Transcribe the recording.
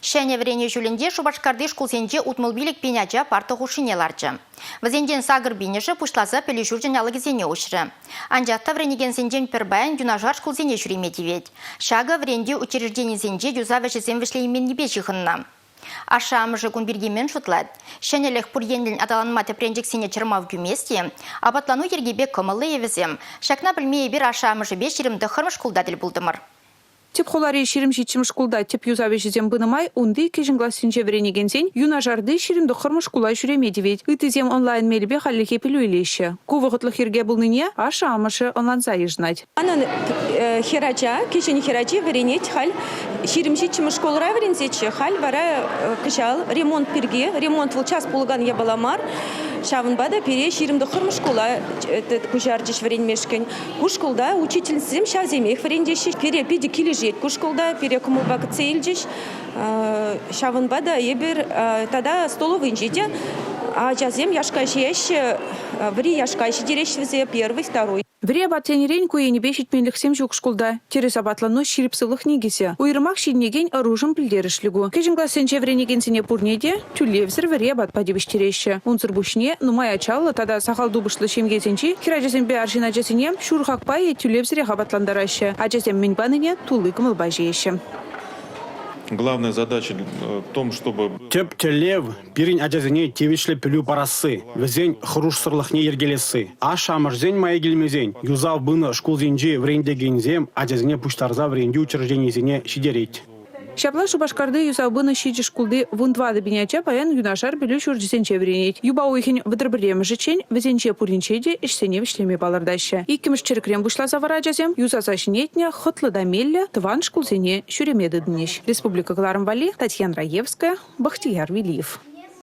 Ҫӗнӗ вӗренӳ ҫулӗнче Шупашкарти шкулсенче 65 пин ача парта хушшине ларчӗ. Вӗсенчен сакӑр пинӗшӗ пуҫласа пӗлӳ ҫурчӗн алӑкӗсене уҫрӗ. Анчах та вӗренекенсенчен пӗр пайӗн юнашар шкулсене ҫӳреме тивет. Ҫакӑ вӗрентӳ учрежденийӗсенче юсав ӗҫӗсем вӗҫлейменнипе ҫыхӑннӑ. Ашшӗ-амӑшӗ кун пирки мӗн шутлать? Ҫӗнӗлӗх пур енлӗн аталанма тӗпренчӗксене чӑрмав кӳмест-и? Апатлану йӗркипе кӑмӑллӑ-и вӗсем? Ҫакна пӗлме эпир ашшӗ-амӑшӗпе 29-мӗш шкулта тӗл пултӑмӑр. Тӗп хулари 27-мӗш шкулта тӗп юсав ӗҫӗсем пынӑ май унти кӗҫӗн классенче вӗренекенсен юнашарти 29-мӗш шкула ҫӳреме тивет. Ыттисем онлайн мелӗпе хальлӗхе пӗлӳ илеҫҫӗ. Ку вӑхӑтлӑх йӗрке пулнине ашшӗ-амӑшӗ ӑнланса йышӑнать. Манӑн хӗрача, кӗҫӗн хӗрачи вӗренет халь. 27-мӗш школра вӗренсеччӗ, халь вара кӑҫал ремонт пирки, ремонт вӑл час пулакан япала мар, ҫавӑнпа та пире 29-мӗш шкула куҫарчӗҫ вӗренмешкӗн. Ку шкулта учительсем ҫавсемех вӗрентеҫҫӗ. Пире питӗ килӗшет ку шкулта, пире кӑмӑлпа кӗтсе илчӗҫ. Ҫавӑнпа та эпир тата столовӑйӗнче те ачасем яшка ҫиеҫҫӗ, вӗри яшка ҫитереҫҫӗ вӗсене, первый, второй. Вӗри апат тенӗрен ку енӗпе ҫитменлӗхсем ҫук шкулта. Тӗрӗс апатлану ҫирӗп сывлӑх никӗсӗ. Уйрӑмах ҫитӗнекен ӑрушӑн пӗлтерӗшлӗ ку. Кӗҫӗн классенче вӗренекенсене пурне те тӳлевсӗр вӗри апатпа тивӗҫтереҫҫӗ. Унсӑр пуҫне нумай ачаллӑ тата сахал тупӑшлӑ ҫемьесенчи хӗрачасемпе арҫын ачасене ҫур хакпа е тӳлевсӗрех апатлантараҫҫӗ. Ачасем мӗн панине тулли кӑмӑлпа ҫиеҫҫӗ. Главная задача в том, чтобы... Тӗп тӗллев – пирӗн ачасене тивӗҫлӗ пӗлӳ парасси, вӗсен хӑрушсӑрлӑхне йӗркелесси. Ашшӗ-амӑшӗсен майӗ килмесен юсав пынӑ шкулсенчи вӗрентекенсем ачасене пуҫтарса вӗрентӳ учрежденийӗсене ҫитерет. Ҫапла Шупашкарти юсав пынӑ ҫичӗ шкулти 14 пин ача паян юнашар пӗлӳ ҫурчӗсенче вӗренет. Юпа уйӑхӗн 31-мӗшӗччен вӗсенче пуринче те ӗҫсене вӗҫлеме палӑртаҫҫӗ. Иккӗмӗш чӗрӗкрен пуҫласа вара ачасем юсаса ҫӗнетнӗ хӑтлӑ та меллӗ тӑван шкулсене ҫӳреме тытӑнӗҫ. Республика кӑларӑм валли Татьяна Раевская, Бахтияр Велиев.